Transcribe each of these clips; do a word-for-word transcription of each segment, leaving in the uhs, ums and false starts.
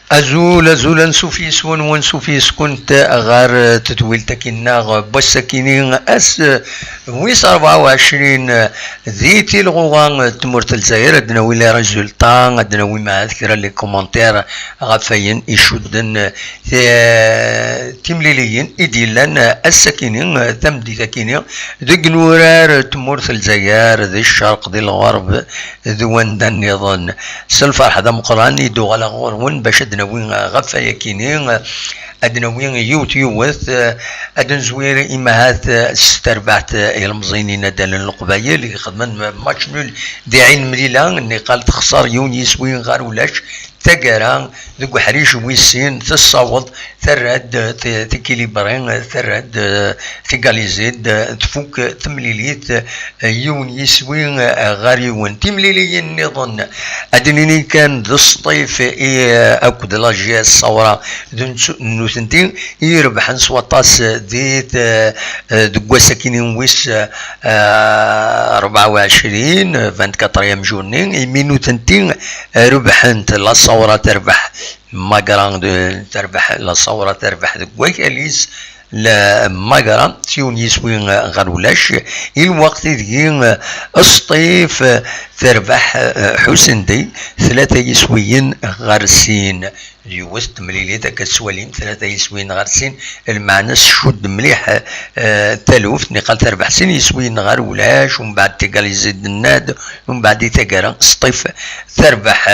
Azul, azul, ansuf yes-wen, wansuf yes-kunt ɣer tedwilt-agi-nneɣ n wass-agi-ni, ass wis rebɛa u ɛecrin di tilɣuɣa n tmurt n Lezzayer. Ad d-nawi les résultats, ad d-nawi maɛad kra n les commentaires ɣef wayen icudden ti-, timliliyin i d-yellan ass-agi-ni, tameddit-agi-ni, deg nurar n tmurt n Lezzayer, di ccerq, di lɣerb, d wanda nniḍen. S lferḥ d ameqqran i d-uɣaleɣ ɣur-wen bac ad d-nawi ɣef wayakini, ad d-nawi yiwet yiwet, ad d-nezwir imahat s terbaɛt ilemẓiyen inaddalen n Leqbayel i ixedmen match nul di Ɛin Mlila, nniqal texṣer yiwen yiswi ɣer ulac, taggara deg uḥric wis sin tessaweḍ, terra-d t-, tikilibri, terra-d, eh, tigalizi-d, eh, tfuk temlilit, eh, yiwen yiswi, eh, ɣer yiwen. Timliliyin nniḍen, ad d-nini kan d Sṭif i, eh, akked la J S Ṣawra d ntu-, nutenti i irebḥen s waṭas di t-, eh, deg wass-akini wis, eh, rebɛa u ɛecrin, vingt-quatrième journée, imi nutenti rebḥent, la Ṣawra terbeḥ Magra d-, terbeḥ, la Ṣawra terbeḥ deg wakal-is, la Magra s yiwen yiswi ɣer ulac, i lweqt ideg Sṭif terbeḥ, eh, Ḥusendi, tlata yiswiyen ɣer sin. Yiwet temlilit akka tettwalim, tlata yiswiyen ɣer sin, lmeɛna-s tcudd mliḥ, eh, taluft, niqal terbeḥ sin yiswiyen ɣer ulac, umbeɛd tigalizi d-nnad, umbeɛd i taggara, Sṭif terbeḥ.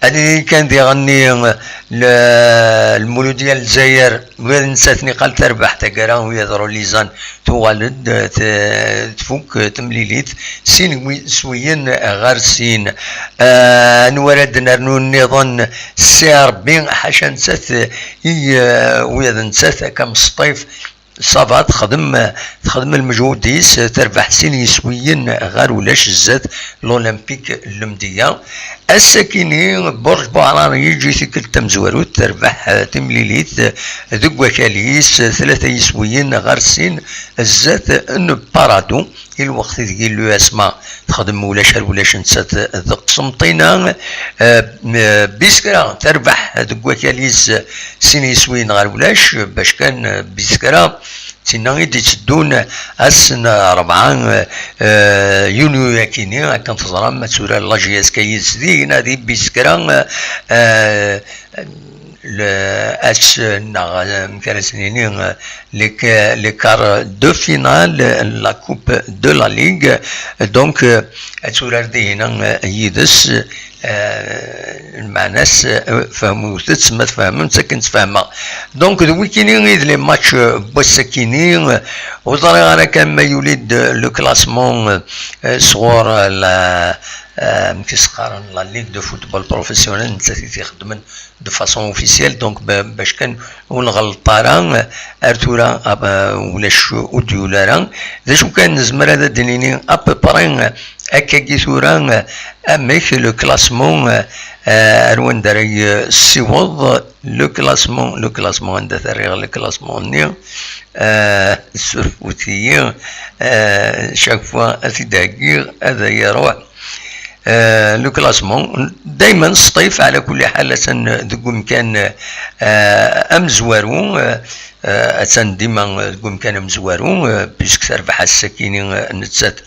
Ad nini kan diɣenni, l-, Lmuludya n Lezzayer, ula d nettat niqal terbeḥ taggara, ula d Rolizan tuɣal-d, t-, tfuk temlilit, sin wi-, swiyen ɣer sin. Ah, anwa ara d-nernu nniḍen? Si Rebbi, ḥaca nettat i, eh, ula d nettat akka Sṭif, ça va, texdem, texdem lmeǧhud-is, terbeḥ sin yiswiyen ɣer ulac zdat l'Olympique Lemdeyya. Ass-akini, Burj Buɛrar yeǧǧi tikkelt tamezwarut, terbeḥ, eh, timlilit, eh, deg wakal-is, eh, tlata yiswiyen ɣer sin zdat n Parado, i lweqt ideg l'U S M A texdem ulac ar ulac nettat d Qsenṭina. Eh, m-, Biskra terbeḥ deg wakal-is, eh, sin yiswiyen ɣer ulac, bac kan, eh, Biskra d tinna i d-itteddun ass n rebɛa, eh, yunyu-yakini, akken teẓram, ad turar la J S K yid-s dinna di Biskra, eh, le, ass neɣ, eh, amek ara s-nini, eh, les, les quarts de finale, la Coupe de la Ligue. Donc, eh, ad turar dihin, eh, yid-s, eh, lmeɛna-s, eh, fehmut-tt, ma tfehmem-tt akken tfehmeɣ. Donc, d wikini i d les matchs, eh, n wass-akini, eh, ur ẓriɣ ara kan ma yuli-d, eh, le classement, eh, sɣur, eh, la, eh, amek i s-qqaren, la Ligue de Football Professionnel, nettat i t-ixeddmen de façon officielle, donc ba-, bac kan ur nɣelleṭ ara, eh, ar tura, ah, ba, ulac ur d-yuli ara. D acu kan, nezmer ad d-nini à peu près, eh, akkagi tura, eh, amek le classement, eh, eh, ar wanda ara yessiweḍ le classement, le classement, anda t-rriɣ le classement-nni, eh, surfut-iyi, eh, chaque fois ad t-id-heggiɣ, ad iruḥ. Eh, le classement, dayman Sṭif, ɛla kulli ḥal, atan deg umkan, eh, amezwaru, eh, eh, atan dima deg umkan amezwaru, eh, puisque terbeḥ ass-akini, eh, nettat.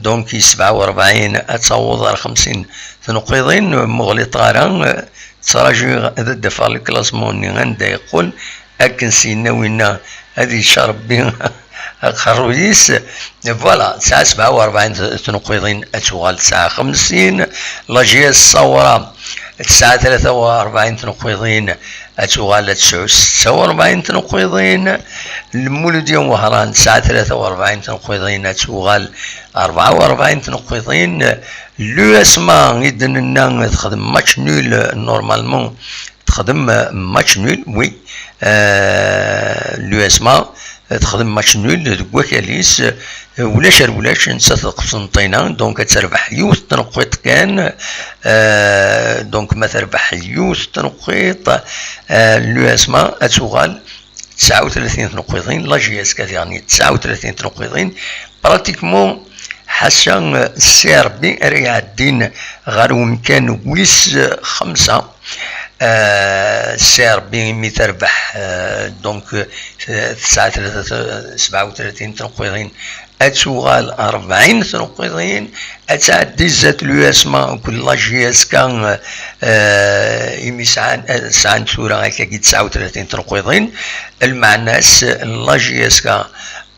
Donc, i sebɛa u rebɛin ad taweḍ ar xemsin tneqqiḍin, muɣliṭ ara, eh, ttrajiɣ ad d-afeɣ le classement-nni anda yeqqel, akken s-yenna winna, ad yečč Rebbi aqerruy-is. Voilà, tesɛa sebɛa u rebɛin tneqqiḍin, ad tuɣal tesɛa xemsin. La J S Ṣawra tesɛa tlata u rebɛin tneqqiḍin, ad tuɣal ad tesɛu setta u rebɛin tneqqiḍin. Lmuludya n Wehran tesɛa tlata u rebɛin tneqqiḍin, ad tuɣal rebɛa u rebɛin tneqqiḍin. L'U S M A i d-nenna texdem match nul, normalement texdem match nul, oui. Euh, l'U S M A texdem match nul deg wakal-is, euh, ulac ar ulac, nettat d Qsenṭina, donc ad terbeḥ yiwet tneqqiḍt kan. Euh, donc ma terbeḥ yiwet tneqqiḍt, euh, l'U S M A ad tuɣal tesɛa u tlatin tneqqiḍin, la J S K diɣen tesɛa u tlatin tneqqiḍin. Pratiquement, ḥaca, euh, C R B ara iɛeddin ɣer umkan wis xemsa. Euh, C R B imi terbeḥ, euh, donc, euh, tesɛa tlata, sebɛa u tlatin tneqqiḍin, ad tuɣal rebɛin tneqqiḍin, ad tɛeddi zdat l'U S M A akked la J S K, euh, imi sɛan, euh, sɛan tura akkagi tesɛa u tlatin tneqqiḍin, lmeɛna-s la J S K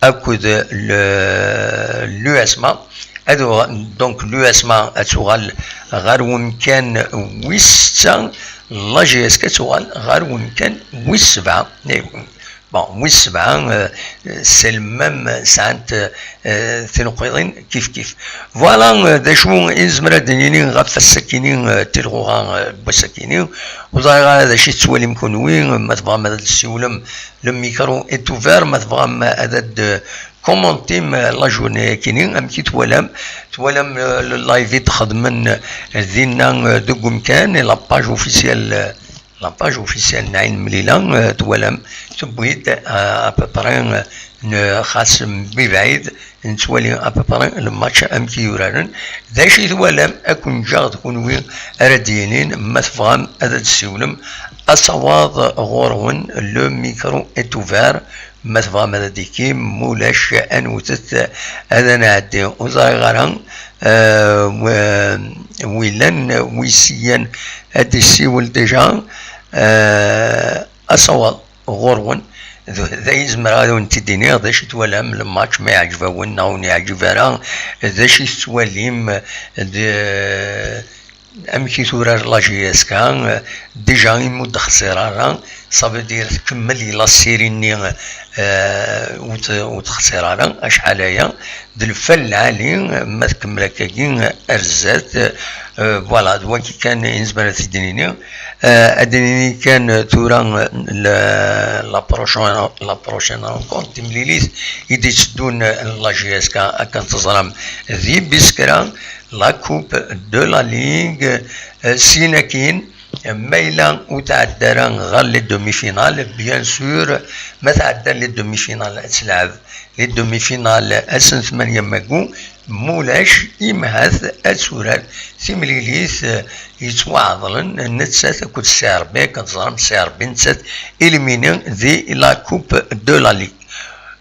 akked le-, l'U S M A, ad uɣ-, donc l'U S M A ad tuɣal ɣer wemkan wis setta, la J S K ad tuɣal ɣer wemkan wis sebɛa. Bon, wis sebɛa, euh, c'est le même, sɛant, euh, tineqqiḍin kif kif. Voilà, euh, d acu i nezmer ad d-nini ɣef wass-akini, euh, tilɣuɣa, euh, n wass-akini. Ur ẓriɣ ara d acu i tettwalim kunwi, ma tebɣam ad d-tessiwlem, le micro est ouvert, ma tebɣam ad d-commentim la journée-akini, amek i twalam? Twalam, euh, le live i d-xedmen, euh, dinna, euh, deg umkan, la page officielle, euh, la page officielle n Ɛin Mlila, euh, twalam, tewwi-d, euh, à peu près, euh, n-, xas mebɛid, nettwali à peu près le match amek i uraren. D acu i twalam? Ad ken-ǧǧeɣ d kunwi ara d-yinin, ma tebɣam ad d-tessiwlem, asawaḍ ɣur-wen, le micro est ouvert. Ma tebɣam ad d-ikim, mulac, anwet-t, ad nɛeddi. Ur ẓriɣ ara, euh, w-, wilan, wis yan ad d-issiwel déjà, euh, asawaḍ ɣur-wen. D, d ay zemreɣ ad wen-t-id-iniɣ, d acu i twalam, le match, ma iɛǧeb-awen neɣ ur yeɛǧib ara, d acu i tettwalim, d, amek i turar la J S K, déjà imi ur d-texsir ara, ça veut dire tkemmel i la série-nni, euh, ur t-, ur texsir ara, acḥal aya, d lfal lɛali, ma tkemmel akkagi ar zdat, euh, voilà, d wagi kan i nezmer ad t-id-nini. Euh, ad d-nini kan tura, euh, la, la prochaine, la prochaine rencontre, timlilit i d-itteddun n la J S K, akken teẓram, di Biskra, la Coupe de la Ligue, euh, syin akkin, ma yella ur tɛedda ara ɣer les demi-finales, bien sûr, ma tɛedda les demi-finales ad tleɛb les demi-finales ass n tmanya mayu, mulac imhat ad turar timlilit, euh, yettwaɛeḍlen nettat akked C R B, akken teẓram C R B nettat éliminé di la Coupe de la Ligue.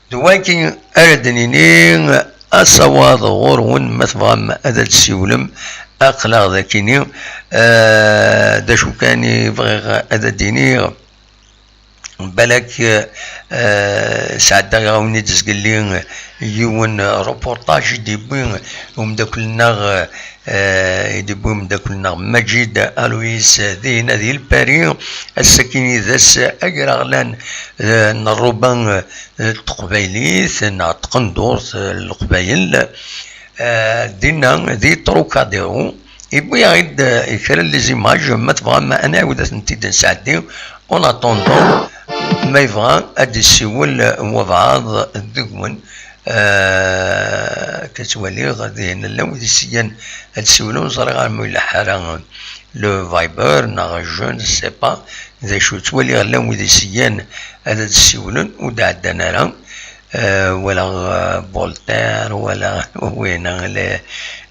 D wagi ara d-nini, asawaḍ ɣur-wen, ma tebɣam ad d-tessiwlem, aql-aɣ d akini. Euh, d acu kan i bɣiɣ ad d-iniɣ, balak, euh, sɛeddaɣ-awen-id zgelli yiwen reportage i d-yewwi umeddakel-nneɣ, euh, i d-yewwi umeddakel-nneɣ Maǧid Alois, dinna di Lpari. Ass-akini d ass agraɣlan, euh, n rruba, euh, n teqbaylit neɣ tqendurt, euh, n Leqbayel, euh, dinna di Trocadéro. Yewwi-aɣ-id, euh, kra n les images, ma tebɣam ad nɛiwed ad tent-id-nesɛeddi. En attendant, ma yebɣa ad d-issiwel wabɛaḍ deg-wen, euh, akka ttwaliɣ dihin llan wid iseyyan ad d-siwlen, ur ẓriɣ ara ma ileḥḥu ara le Viber neɣ je ne sais pas d acu. Ttwaliɣ llan wid iseyyan ad d-siwlen, ur d-ɛeddan ara. Euh, wala, euh, Voltaire, wala wina, le,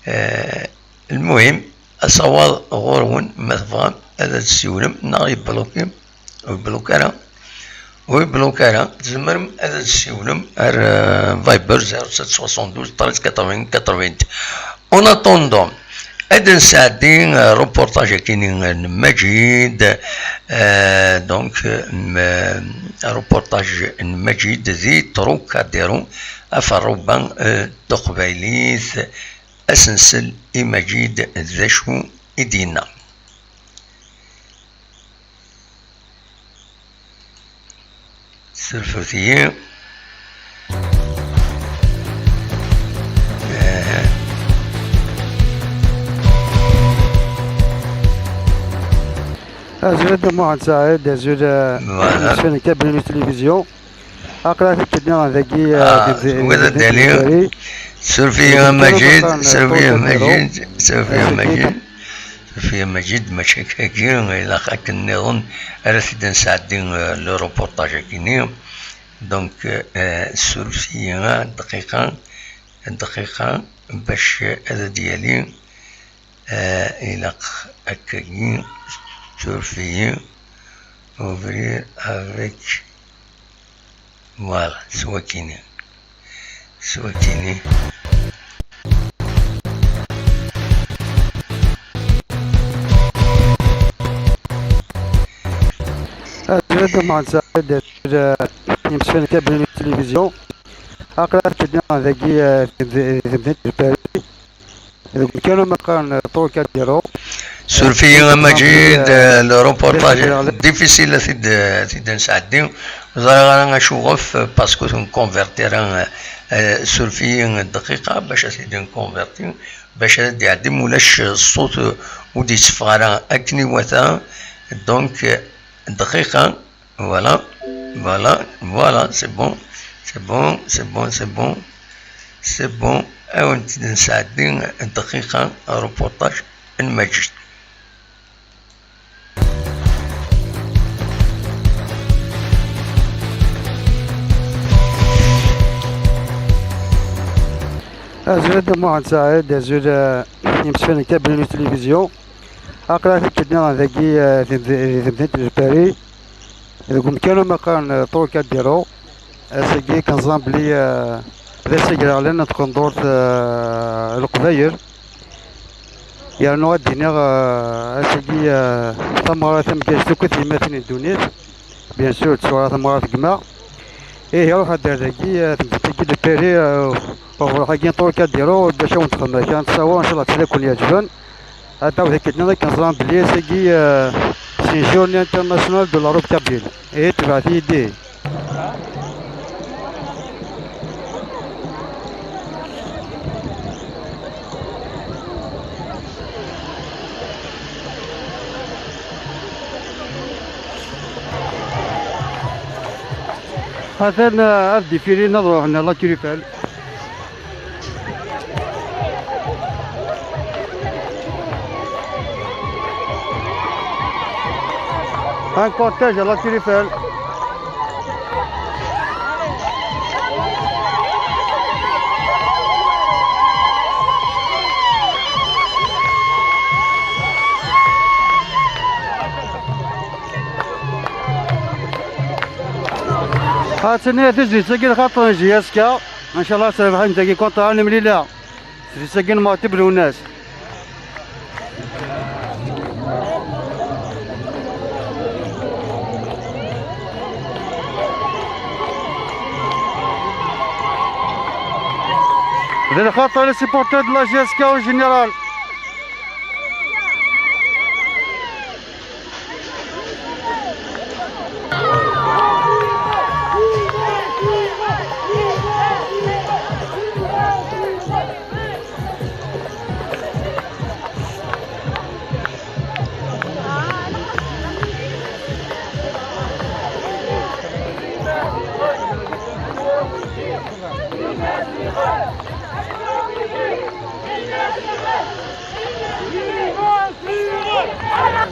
euh, Lmuhim, asawaḍ ɣur-wen, ma tebɣam ad d-tessiwlem, neɣ yebluki, ur yebluki ara, ur yebluki ara, tzemrem ad d-tessiwlem ar, euh, Viber zéro sept soixante-douze treize quatre-vingts quatre-vingts. En attendant, Ad nesɛeddi, euh, reportage akini n Maǧid, euh, donc, euh, reportage n Maǧid di Trocadéro, aferruba, euh, n teqbaylit, asensel i Maǧid d acu i d-yenna. Surfet-iyi. Aha. Azul a Dda Muḥend Saɛid, azul, eh, voilà. Aql-aɣ tikkelt-nniḍen dagi, eh, ah, di, di, wid di, ad d-ali. Suref-iyi a Maǧid, suref-iyi a Maǧid, suref-iyi a Maǧid. Suref-iyi a Maǧid, mačči akkagi, ilaq akken nniḍen ara t-id-nesɛeddi, eh, le reportage akini. Donc, eh, suref-iyi, ah, dqiqa, dqiqa, bac ad d-yali, eh, ilaq akkagi, suref-iyi, ouvrir avec, voilà, s wakini. S wakini. Azul a Dda Muḥend Saɛid, azul, eh, imsefan kabli n tilivizyu. Aql-aɣ tikkelt-nniḍen dagi, eh, di, di, di temdint n Paris. Deg umkan umi qqaren, eh, Trocadéro. Suref-iyi a Maǧid, eh, le reportage difficile ad t-id, ad t-id-nesɛeddi. Ur ẓriɣ ara acuɣef, eh, parce que ur ten-converti ara, eh, eh, suref-iyi dqiqa bac ad t-id-nconverti, bac ad d-iɛeddi, ma ulac, eh, ṣṣut, eh, ur d-yetteffeɣ ara akken iwata. Donc, eh, dqiqa. Voilà, voilà, voilà, c'est bon, c'est bon, c'est bon, c'est bon, c'est bon. Ad wen-tt-id-nesɛeddi dqiqa, reportage n Maǧid. Azul a Dda Muḥend Saɛid, azul, eh, imsefan kabli n tilivizyu. Aql-aɣ tikkelt-nniḍen dagi, eh, di, di, di temdint n Paris. Deg umkan umi qqaren, eh, Trocadéro, ass-agi kan ẓran belli, eh, d ass agraɣlan n tqendurt, eh, n Leqbayel. Yernu ad d-iniɣ, eh, ass-agi, eh, tameɣra tameggazt akk i tyemmatin n ddunit. Bien sûr, d ttuɣra tameɣra tegma. Ihi, ruḥ ad d-ar dagi, eh, temdint-agi n Paris, eh, ɣef uruḥ-agi n Trocadéro, bac ad wen-d-xedmeɣ kra n ttṣawer, ncallah ad ken-yeɛǧben. Ad d-taweḍ tikkelt-nniḍen akken ẓran belli ass-agi, eh, c'est une journée internationale de la robe kabyle. Ihi, tebɛet-iyi-d ihi. Atan, eh, ad d-ifilin ad ruḥen ɣer La Tour Eiffel. Un cortège à La Tour Eiffel. Ha-tt-an tizlit-agi lxaṭer n J S K. Ncallah ad trebḥem dagi kontra nemlila. Tizlit-agi n Muɛtib Lwennas. D lxaṭer les supporters de la J S K en général.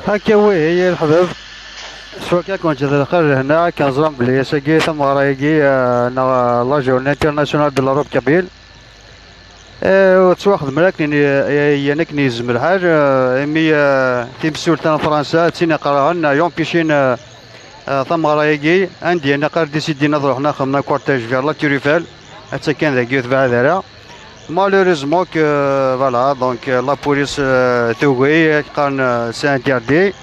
Akka wihi, ya leḥbab. S wakka, ad ken-ǧǧeɣ di lxir lehna, akken ẓran belli ass-agi, tameɣra-agi, eh, neɣ, eh, la journée internationale de la robe kabyle. Eh, ur ttwaxdem ara akken i, i, yan akken yezmer lḥal, eh, imi, eh, timsulta n Fransa d tin iqerrɛen, eh, yumpicin, eh, eh, tameɣra-agi, anda yan aqar décidin ad ruḥen ad xedmen akortej vers la Tour Eiffel, ad tt-akken dagi ur tebɛed ara. Malheureusement que, voilà, donc, euh, la police, euh, tugi, qqaren, euh, c'est interdit.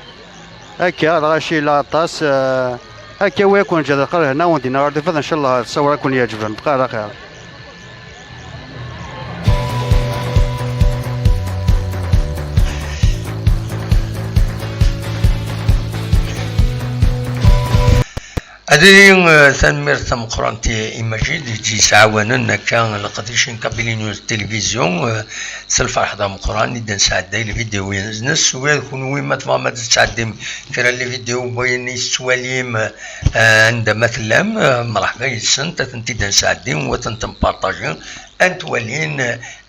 Akka, lɣaci la aṭas, euh, akka, wi akun ǧǧa d aqal hna, wen dina ɣer tufat, ncallah, ssawar akun yeɛǧeb, bqa ala xir. Ad iliy, eh, tanemmirt tameqqrant i, i Majid i d-yesɛawanen akka leqdic n Kabylie News Télévision, eh, s lferḥ d ameqqran i d-nesɛedday lvidiyo-ines. Ula d kunwi ma tebɣam ad d-tesɛeddim kra n lvidiyo n wayen i tettwalim, eh, anda ma tellam, eh, mreḥba yid-sent, ad tent-id-nesɛeddi u ad tent-npartaji, ad tent-walin,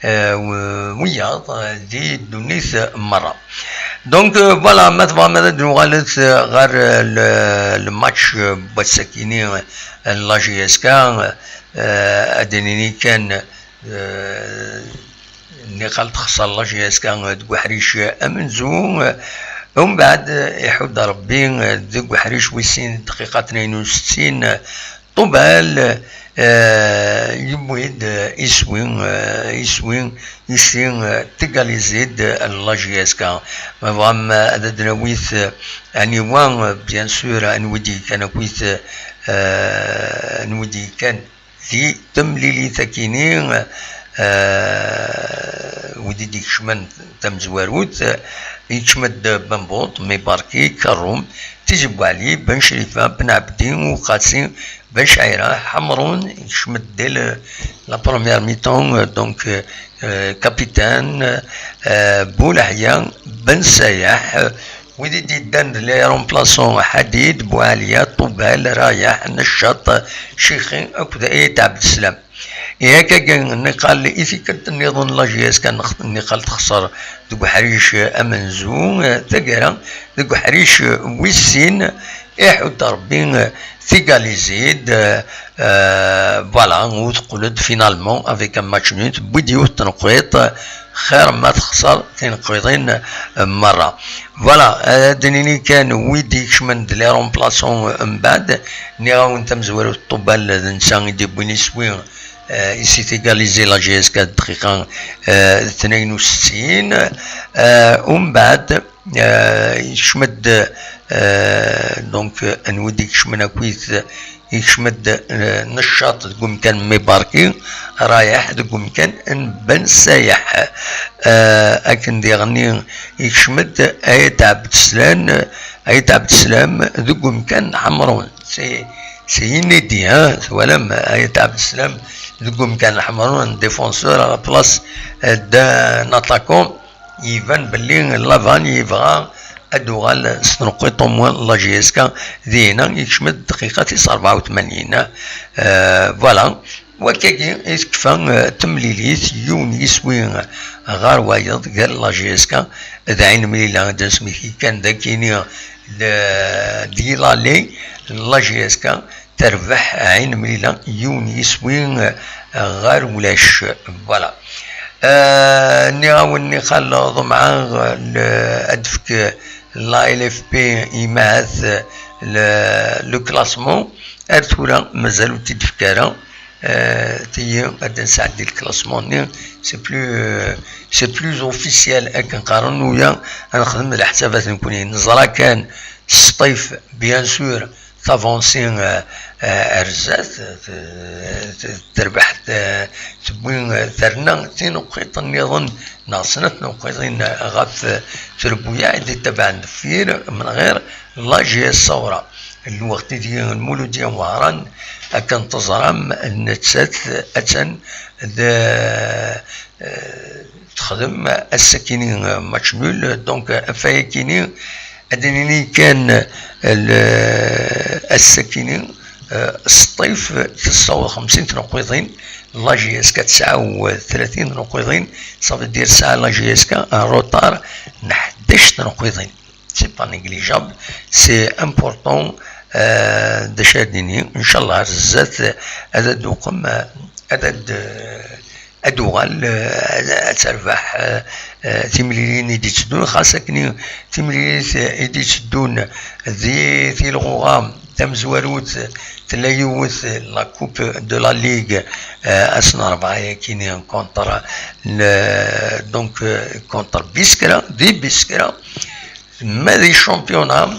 eh, w-, wiyaḍ, eh, di ddunit merra. Donc, euh, voilà, ma tebɣam ad d-nuɣalet, euh, ɣer, euh, le, le match, euh, n wass-akini, euh, n la J S K, euh, ad d-nini kan, euh, niqal texṣer la J S K, euh, deg uḥric, euh, amenzu, euh, umbeɛd, euh, iḥudd Rebbi, euh, deg uḥric wis sin dqiqa tnayen u settin, euh, Ṭubal, eh, yewwi-d, eh, iswi, eh, iswi, iswi, eh, tégaliser-d, eh, la J S K. Ma tebɣam, eh, ad d-nawit, eh, aniwa, eh, bien sûr, anwi d-yekkan akkit, eh, anwi d-yekkan di temlilit akini, eh, wid i d-ikecmen tamezwarut, eh, yekcem-d Bambuṭ, Mibarki, Karum, Tizi Buɛli, Ben Crifa, Ben Ɛebdi, Uqasi, Ben Cɛira, Ḥemrun, yekcem-d dès le, la première mi-temps, euh, donc, euh, euh, capitaine, euh, Bulaḥya, Ben Sayaḥ, euh, wid i d-yeddan d les remplaçants, Ḥadid, Buɛaliya, Ṭubal, Rayaḥ, Neccaṭ, Cixi, akked Ayt Ɛebdeslam. Ihi akkagi niqal i tikkelt nniḍen la J S K niqal texṣer deg uḥric amenzu, taggara deg uḥric wis sin, iḥudd Rebbi tégaliser-d, euh, voilà, u teqqel-d finalement avec un match nul, tewwi-d yiwet n tneqqiḍt, xir ma texṣer tineqqiḍin, euh, merra. Voilà, ad d-nini kan wid ikecmen d les remplaçants, euh, mbeɛd, nniɣ-awen tamezwarut Ṭubal d netta i d-yewwin iswi, euh, i s-égaliser la J S K dqiqa, euh, tnayen u settin, euh, umbeɛd, euh, yekcem-d, euh, donc, euh, anwa i d-ikecmen akkit, yekcem-d, euh, Neccaṭ deg umkan n Mibarki, Rayaḥ deg umkan n Ben Sayaḥ. Euh, akken diɣenni yekcem-d Ayt Ɛebdeslam, Ayt Ɛebdeslam deg umkan n Ḥemrun. C'est, c'est inédit, hein, twalam, Ayt Ɛebdeslam deg umkan n Ḥemrun, un défenseur à la place, euh, d'un attaquant. Iban belli Lavan yebɣa ad d-tuɣal s tneqqiḍt au moins la J S K, dinna yekcem-d dqiqa tis rebɛa u tmanyin. Euh, voilà. Wakkagi i tekfa, euh, temlilit, yiwen yiswi ɣer wayeḍ gar la J S K d Ɛin Mlila, ad nesmekti kan d akini d, di l'aller, la J S K terbeḥ Ɛin Mlila yiwen yiswi, euh, ɣer ulac. Voilà. Euh, nniɣ-awen niqal ḍemɛeɣ, euh, le, ad d-fk la L F P imahat, euh, le, le classement, ar tura mazal ur t-id-fk ara. Euh, tigi ad d-nesɛeddi le classement-nni, c'est plus, euh, c'est plus officiel akken qqaren, uya ad nexdem leḥsabat nekkni. Neẓra kan Sṭif, bien sûr, tavansi, euh, euh, ar zdat, t-, t-, terbeḥ, t-, tewwi, euh, terna tineqqiḍt nniḍen neɣ snat tneqqiḍin ɣef, euh, trebbuyaɛ i d-ittabaɛen deffir, menɣir la J S Saura. Lweqt ideg Lmuludya n Wehran, akken teẓram, nettat attan d, euh, texdem ass-akini match nul, donc ɣef wayakini ad d-nini kan, euh, ass-akini, euh, Sṭif tessaweḍ xemsin tneqqiḍin, la J S K tesɛa u tlatin tneqqiḍin, ça veut dire tesɛa la J S K un retard n ḥdac tneqqiḍin. C'est pas négligeable, c'est important, euh, d acu ara d-nini, ncallah ar zdat ad d-tuqem, euh, ad d-, ad d-tuɣal, euh, ad, ad terbeḥ, euh, euh, timlilin i d-itteddun, xas akken timlilit i d-itteddun di tilɣuɣa Tamezwarut, tella yiwet, la Coupe de la Ligue, euh, ass n Rebɛa yakini contre le, donc, euh, contre Biskra, di Biskra. Ma di championnat,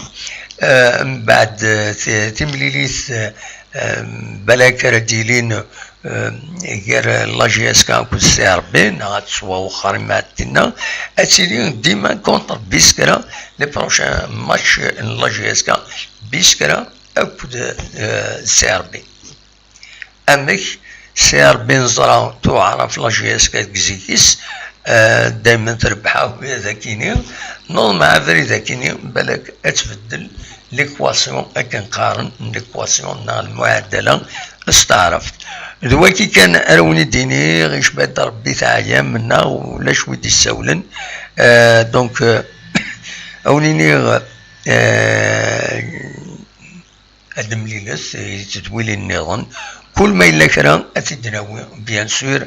euh, mbeɛd, euh, ti-, timlilit, euh, euh, balak ara d-yilin, euh, gar la J S K akked C R B, neɣ ad teswa wexxer imi ad tinna, ad tili dima contre Biskra, les prochains matchs n la J S K, Biskra akked, euh, C R B. Amek? C R B neẓra tuɛer ɣef la J S K deg zik-is, euh, daymen trebḥ akk dagini, neḍmeɛ abrid akini, balak ad tbeddel l'équation akken qqaren, l'équation neɣ lmuɛadala s taɛrabt. D waki kan ara wen-id-iniɣ, icba-d Rebbi teɛyam neɣ ulac wi d-issawlen. Euh, donc, euh, a wen-iniɣ, euh, ad d-mlilet i tedwilin nniḍen. Kul ma yella kra, ad t-id-nawi, bien sûr,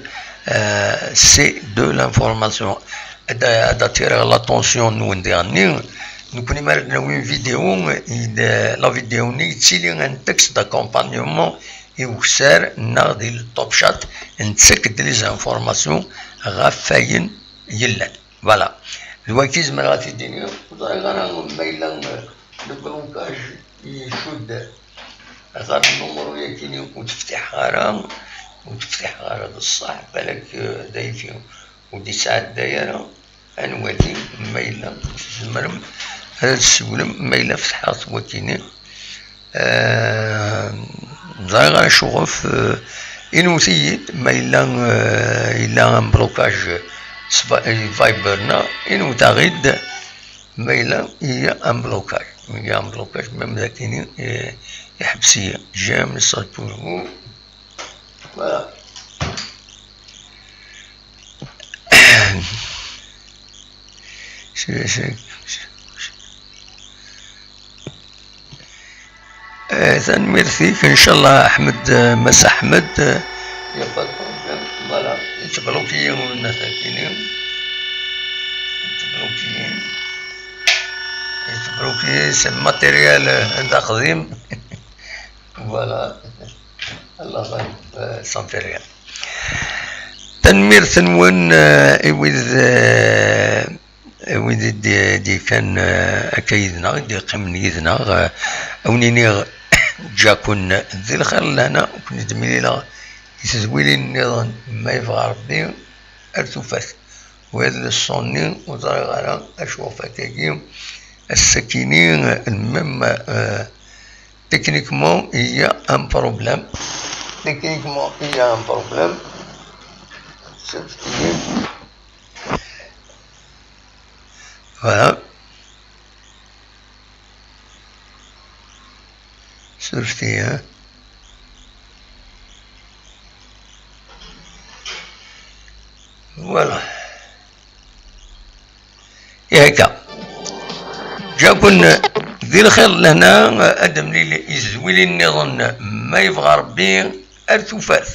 euh, c'est de l'information. Ad, ad attirer l'attention-nwen diɣenni. Nekni mi ara d-nawi une vidéo, il, la vidéo-nni yettili un texte d'accompagnement i ukessar neɣ di le top chat, nettak-d les informations ɣef wayen yellan. Voilà. D wagi zemreɣ ad t-id-iniɣ. Ur ẓriɣ ara ma yella, euh, le blocage icudd ɣer nnumru-yagi ur teftiḥeɣ ara, ur teftiḥeɣ ara d ṣṣeḥ, balak, euh, d ayagi ur d-isɛedday ara. Ad nwali ma yella tzemrem ad d-tessiwlem, ma yella fetḥeɣ-t wagini. Euh, ẓriɣ ara cuɣef, euh, inwet-iyi-d ma yella, euh, yella un blocage s Vi-, Viber neɣ inwet-aɣ-id ma yella il y a un blocage. Il y a un blocage, même d akini, euh, iḥbes-iyi. J'ai un message pour vous. Voilà. C'est, c'est, c'est, euh, tanemmirt-ik, ncallah, Ḥmed, euh, Mass Ḥmed, euh, y a pas de problème. Voilà, yettbluki-yi winna sakini. Yettbluki-yi. Yettbluki-yi, c'est matériel, euh, d aqdim. Voilà. Allah ɣalib, euh, ça me fait rire. Tanemmirt-nwen, euh, i wid, euh, i wid i d-, d-yefkan, euh, akka yid-neɣ, i d-yeqqimen yid-neɣ, euh, a wen-iniɣ, ǧǧa-ken di lxir lehna, ur ken-id-mlileɣ i tedwilin nniḍen, ma yebɣa Rebbi, ar tufat. Wa d leṣṣun-nni, ur ẓriɣ ara acu ɣef akkagi, ass-akini, même, euh, techniquement, il y a un problème. Techniquement, il y a un problème. Surfet-iyi. Voilà. Surfet-iyi, hein. Voilà. Ihi akka. Ǧǧa-ken di lxir lehna, ad d-nemlil i tedwilin nniḍen, ma yebɣa Rebbi, ar tufat.